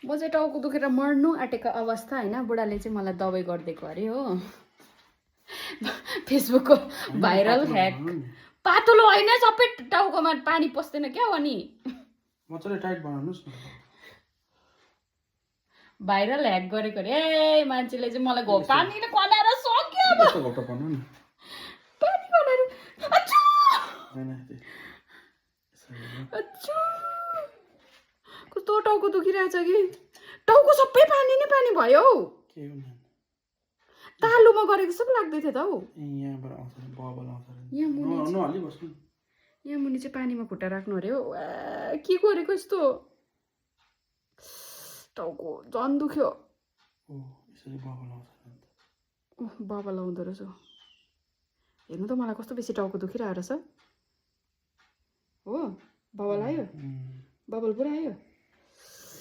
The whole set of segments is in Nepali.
म चाहिँ टाउको दुखेर मर्नु आँटेको अवस्था होइन बुढाले चाहिँ मलाई दबाई गरिदिएको अरे हो फेसबुकको भाइरल ह्याक पातलो होइन सबै टाउकोमा पानी पस्दैन क्या हो नि मजाले टाइट बनाउनुस् न भाइरल ह्याक गरेको रे मान्छेले चाहिँ मलाई पानीले कनाएर सक्यो अब यस्तो घोप्टो बनाउनु नि पानी कनाएर अच्चु हैन अच्चु कस्तो टाउको दुखिरहेछ कि टाउको सबै पानी नै पानी भयो हौ के हो नि तालुमा गरेको जस्तो पो लाग्दै थियो त हौ यहाँबाट आउँछ बबल आउँछ यहाँ मुनि नहल्ली बस्नु यहाँ मुनि चाहिँ पानीमा खुट्टा राख्नु अरे हो के गरेको यस्तो टाउको झन् दुख्यो ओ यसरी बबल आउँछ बबल आउँदो रहेछ हेर्नु त मलाई कस्तो बेसी टाउको दुखिरहेको रहेछ हो बबल आयो बबल पुरा आयो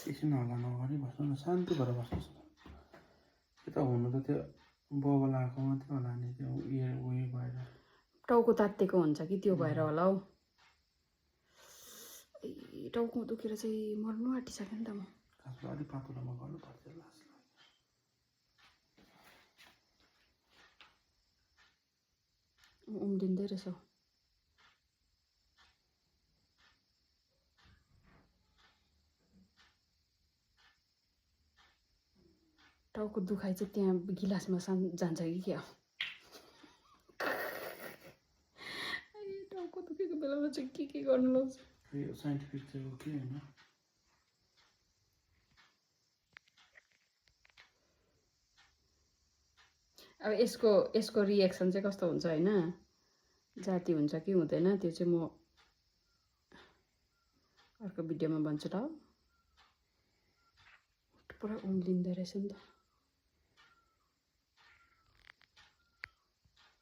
एकछिन हल्ला नगरी बस्नु न शान्ति भएर बस्नुहोस् न त्यो त हुनु त त्यो बबल आएको मात्रै होला नि त्यो उयो भएर टाउको तात्तिएको हुन्छ कि त्यो भएर होला हौ टाउको दुखेर चाहिँ मर्नु आँटिसक्यो नि त म खासमा अलिक पातलोमा गर्नु पर्छ लास्ट उम्लिँदै रहेछ टाउको दुखाइ चाहिँ त्यहाँ गिलासमा जान्छ कि क्या टाउको दुखेको बेलामा चाहिँ के गर्नु लाग्छ यो साइन्टिफिक चाहिँ हो कि होइन अब यसको रिएक्सन चाहिँ कस्तो हुन्छ होइन जाती हुन्छ कि हुँदैन त्यो चाहिँ म अर्को भिडियोमा भन्छु ल पुरा उम्लिँदो रहेछ नि त